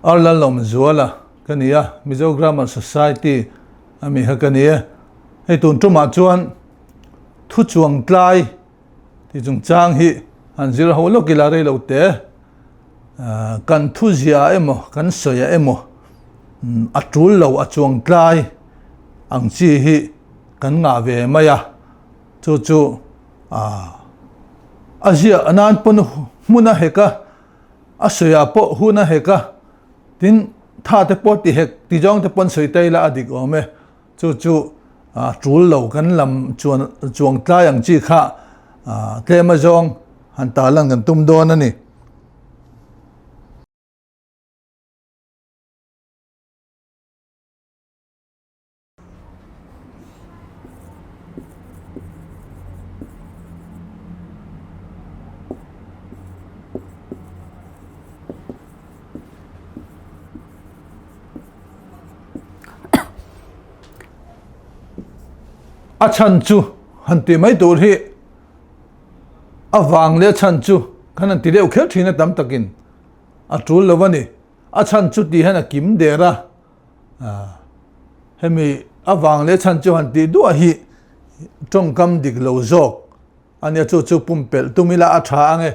Arlalawmzuala ka ni a, Mizo Grammar Society a mi kha ka ni e. Hei tun tumah chuan thu chuang tlai tih chungchang hi han zir ho lawk ila rei lo te. Kan thu ziah emaw kan sawi ah emaw a tul lo a chuang tlai ang chi hi kan ngah ve mai a, chu chu a ziah nan pawn hmun a hek a. A sawiah pawh hun a hek a, tin tha te pawh ti hek ti zawng te pawn sawi ta ila a dik awm e. Chu chu tul lo kan lam chuan chuang tlai ang chi kha tlem a zawng han tarlan kan tum dawn a ni. A chhan chu han tih mai tur hi a vang leh a chhan chu kan han ti deuh kher thin a tam takin a tul lo a ni. A chhan chu tih hian a kim der a. Hemi avang leh chhan chu han tih duah hi tawngkam dik lo zawk a nia, chu chu pumpelh tum ila a tha ang e.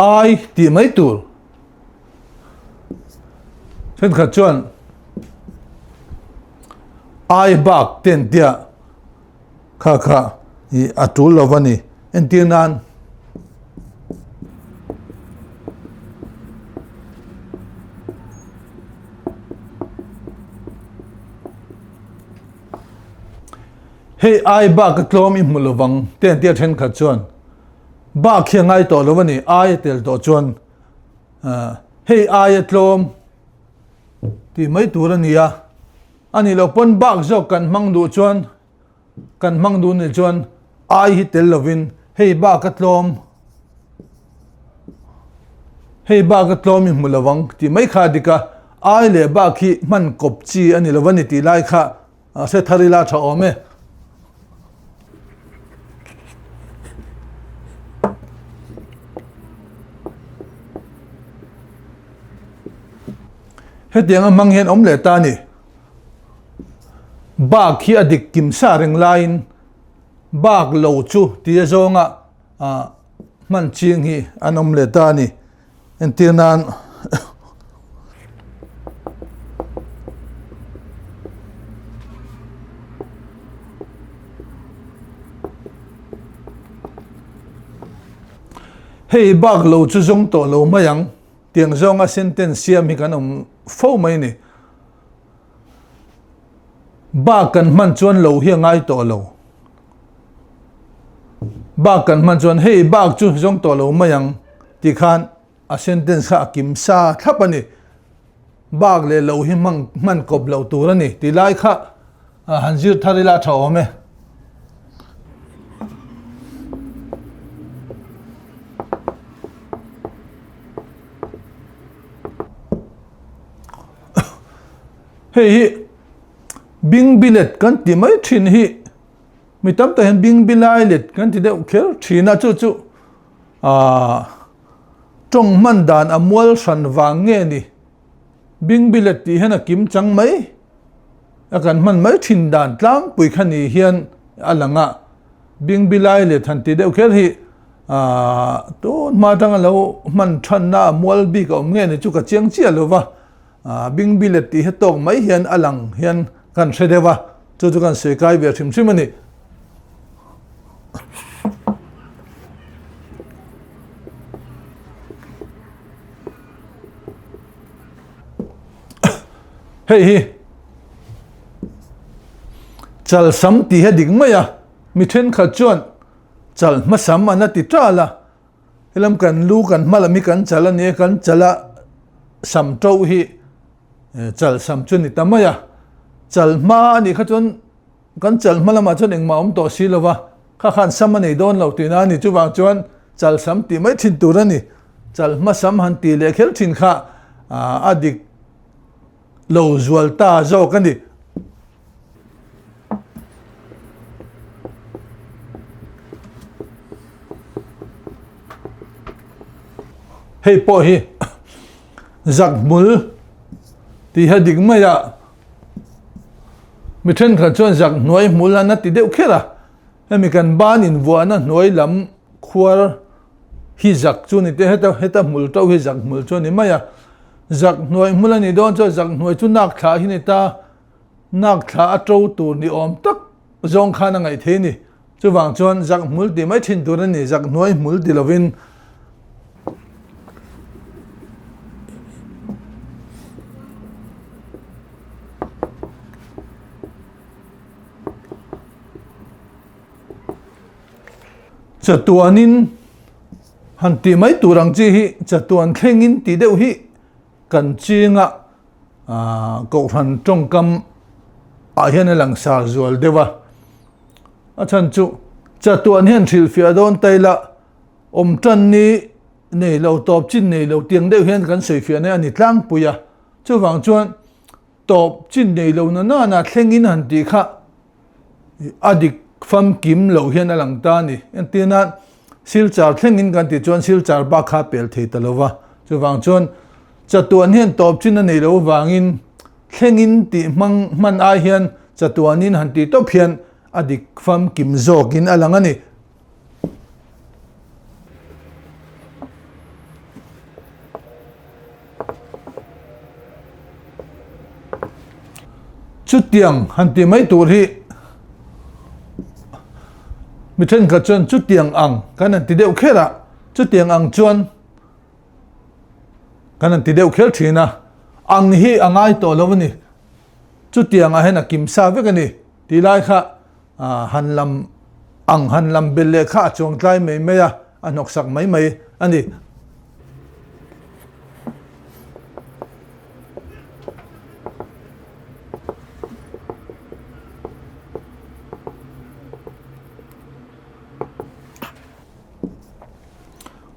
Ai tih mai tur thenkhat chuan ai bak te an tia. Kha kha i a tul lo a ni. Entir nan. Hei ai bak a tlawm i hmu lovang te an tia thenkhat chuan bak hi a ngai tawh lo a ni. Ai a tel tawh chuan hei ai a tlawm tih mai tur a ni a. A nih loh pawn bak zawk kan hmang duh chuan kan hmang duh nih chuan ai hi tel lovin hei bak a tlawm hei bak a tlawm i hmu lovang tih mai kha a dik a, ai leh bak hi hman kawp chi a ni lo a ni tih lai kha hre thar ila tha awm e. Hetiang a hmang hian awm leh ta a ni. Bak hi a dik kim sa reng laiin bak lo chu tia zawnga hman ching hi an awm leh ta a ni. Entir nan hei bak lo chu zawng tawh lo mai ang. Tiang zawnga sentence siam hi kan awm fo mai a ni. Bak kan hman chuan lo hi a ngai tawh lo. Bak kan hman chuan hei bak chu zawng tawh lo mai ang tih khan a sentence kha a kim sa thlap a ni. Bak leh lo hi hmang hman kawp loh tur a ni tih lai kha han zir thar ila a tha awm e. Hei hi bingbilet kan ti mai thin hi mi tam tak hian bingbilailet kan ti deuh kher thin a chu chu aaa tawng hman dan a mual hran vang nge ni bingbilet tih hian a kim chang mai a kan hman mai thin dan tlangpui kha ni hian a lang a bingbilailet han ti deuh kher hi Aaa tun hma atanga lo hman thanna a mual bik a awm nge ni chu ka chiang chiah lo va, aaa bingbilet tih hi tawk mai hian a lang hian kan hre deuh a, chu chu kan sawi kai ve hrim hrim a ni. Hei hi chalsam tih hi a dik mai a, mi thenkhat chuan Chal hmasam an a ti ṭal a, helam kan lu kan hma lam hi kan chal a nia, kan chal a sam ṭo hi chal sam chu ni ta mai a, chal hma a nih kha chuan kan chal hma lamah chuan engmah a awm tawh si lo va, kha khan sam a nei dawn lo tihna a ni, chuvang chuan chal sam tih mai thin tur a ni, chal hma sam han tih leh kher thin kha a dik lo zual ta zawk a ni. Hei pawh hi zak hmul tih hi a dik mai a, mi thenkhat chuan zak hnuai hmul an a ti deuh kher a, hemi kan ban invuahna hnuai lam khuar hi zak chu ni te heta heta hmul to hi zak hmul chu a ni mai a, zak hnuai hmul a nih dawn chuan zak hnuai chu nak thla hi a ni ta, nak thla a to tur ni awm tak zawng khan a ngaih thei a ni. Chuvang chuan zak hmul tih mai thin tur a ni, zak hnuai hmul ti lovin. Chatuanin han tih mai tur ang chi hi chatuan thlengin tih deuh hi kan chinga kohhran tawngkam ah hian a langsar zual deuh a. A chhan chu chatuan hian hrilhfiah dawn ta ila awm tan ni nei lo tawp chin nei lo tiang deuh hian kan sawifiah na a ni tlangpui a. Chuvang chuan tawp chin nei lo na nana thlengin han tih kha a dik famkim loh hian a lang ta a ni. Entir nan Silchar thlengin kan tih chuan Silchar bak kha a pel thei ta lo va. Chuvang chuan chatuan hian tawp chin a nei lo avangin thlengin tih hmang hman ai hian chatuanin han tih tawp hian a dik famkim zawkin a lang a ni. Chutiang han tih mai tur hi mi thenkhat chuan chutiang ang kan han ti deuh kher a, chutiang ang chuan kan han ti deuh kher thin a, ang hi a ngai tawh lo a ni, chutiang ah hian a kim sa vek a ni tih lai kha han lam ang han lam belh leh kha a chuang tlai mai mai a, a hnawksak mai mai a ni.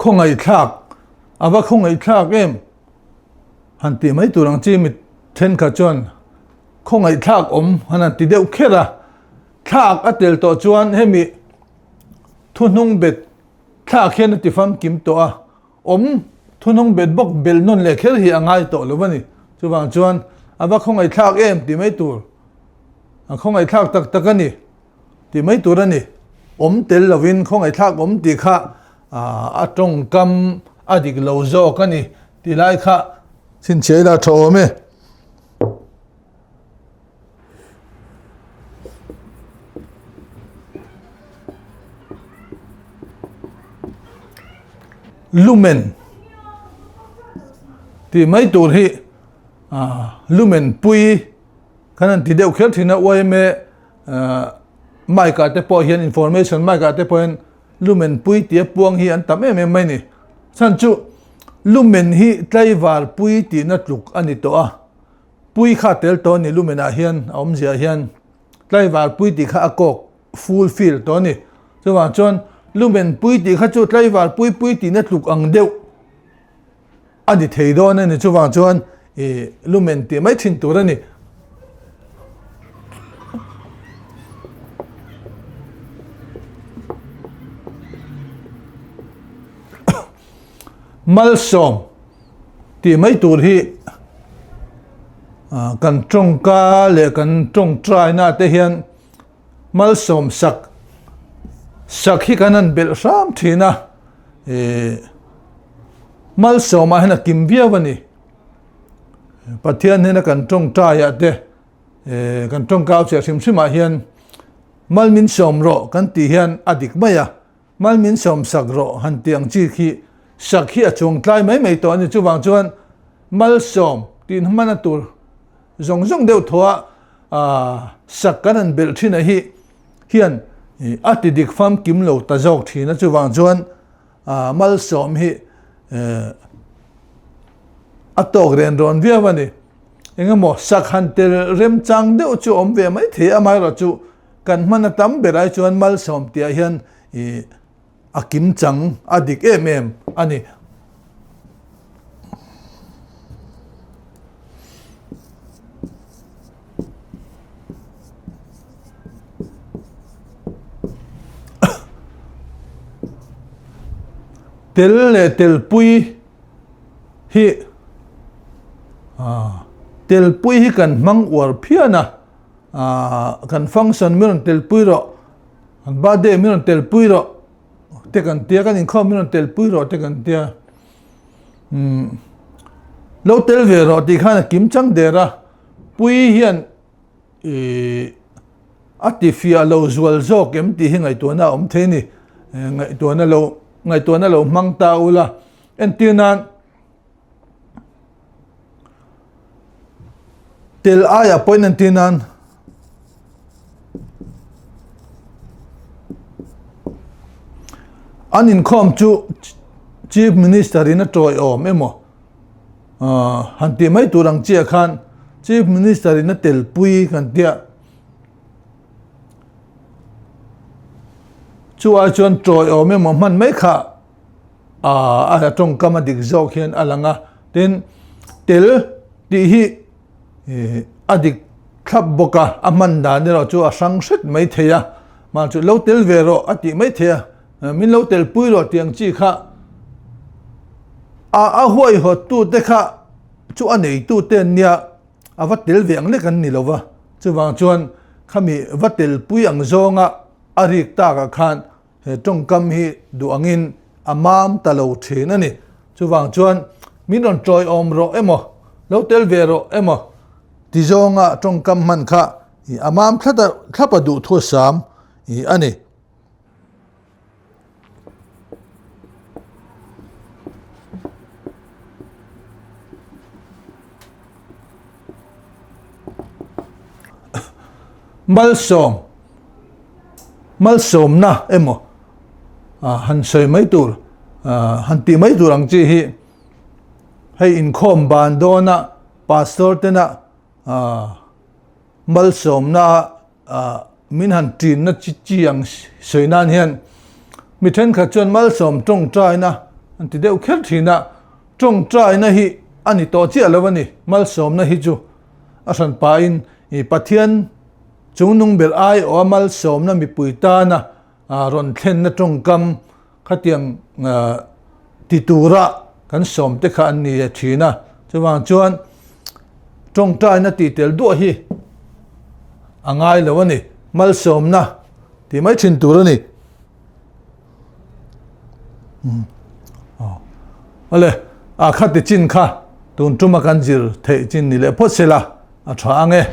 Khawngaihthlak, a va khawngaihthlak em? Han tih mai tur ang chi mi thenkhat chuan khawngaihthlak awm han han ti deuh kher a, thlak a tel tawh chuan hemi thuhnung bet thlak hian a ti famkim tawh a, awm thuhnung bet bawk bel nawn leh kher hi a ngai tawh lo a ni. Chuvang chuan a va khawngaihthlak em tih mai tur, a khawngaihthlak tak tak a ni. Tih mai tur a ni. Awm tel lovin khawngaihthlak awm tih kha a tawngkam a dik lo zawk a ni tih lai kha chhinchhiah ila tha awm e. Lumen tih mai tur hi lumen pui kan han ti deuh kher thin a yma Mic ah te pawh hian information mic ah te pawh hian lumen pui tia puang hi an tam em em mai a ni. Chhan chu lumen hi tlaivar pui tihna tluk a ni tawh a, pui kha tel tawh a ni lumen ah hian a awmzia hian tlaivar pui tih kha a kawk full fill tawh a ni. Chuvang chuan lumen pui tih kha chu tlaivar pui pui tihna tluk ang deuh. A ni thei dawn a ni chuvang chuan ih lumen tih mai thin tur a ni. Malsawm tih mai tur hi kan tawngka leh kan tawngtaina te hian Malsawm sak sak hi kan han belh hram thin a, eh Malsawmah hian a kim viau a ni. Pathian hnena kan tawngtaiah te eh kan tawngkau chhiah hrim hrimah hian mal min sawm rawh kan tih hian a dik mai a, mal min sawm sak rawh han tih ang chi khi sak hi a chuang tlai mai mai tawh a ni. Chuvang chuan malsawm tih hmana tur zawng zawng deuh thaw a sak kan han belh thin a hi hian a ti dik famkim lo ta zawk thin a chuvang chuan malsawm hi a tawk ren rawn viau a ni. Engemaw sak han tel remchang deuh chu awm ve mai thei amaherawhchu kan hman a tam ber ai chuan malsawm tih ah hian A kim chang a dik em em a ni. Tel leh telpui. Hi telpui hi kan hmang uar phian a, kan function min rawn telpui rawh, kan birthday min rawn telpui rawh te kan tia, kan inkhawm min rawn telpui rawh te kan tia. Umm lo tel ve rawh tih khan a kim chang der a, pui hian ih a ti fiah lo zual zawk em tih hi ngaihtuahna a awm thei a ni. Ngaihtuahna lo ngaihtuahna lo hmang ta ula entir nan tel aiah pawhin entir nan an inkhawm chu Chief Minister in a tawiawm emaw han tih mai tur ang chiah khan Chief Minister in a telpui kan tia chu ai chuan tawiawm emaw hman mai kha a tawngkam a dik zawk hian a lang a tin tel tih hi a dik thlap bawk a a hman dan erawh chu a hrang hret mai thei a mah chu lo tel ve rawh a tih mai thei a min lo tel pui rawh tih ang chi kha a a huaihawt tu te kha chu a nei tu te an nia a va tel ve ang lek an ni lo va chuvang chuan khami va tel pui ang zawnga a rik takah khan He tawngkam hi duh angin a mam ta lo thin a ni. Chuvang chuan min rawn tawiawm rawh emaw, lo tel ve rawh emaw ti zawnga tawngkam hman kha a mam thlap a duh thu a sam a ni. Malsawm, malsawmna emaw han sawi mai tur, han tih mai tur ang chi hi hei inkhawm ban dawna pastor tena malsawmna min han ṭinna chi chi ang sawi nan hian mi ṭhenkhat chuan malsawm ṭawngṭaina an ti deuh kher ṭhin a, ṭawngṭaina hi a ni tawh chiah lo a ni, malsawmna hi chu a hran pahin ih Pathian chungnung ber aiawha malsawmna mipui tana rawn thlenna ṭawngkam Khatiang ti tura kan sawm te kha an ni thin a, chuvang chuan tawngtaina tih tel duah hi a ngai lo a ni, malsawmna tih mai thin tur a ni. Awle, a khati chin kha tun tuma kan zir theih chin ni leh phawt se la a tha ang e.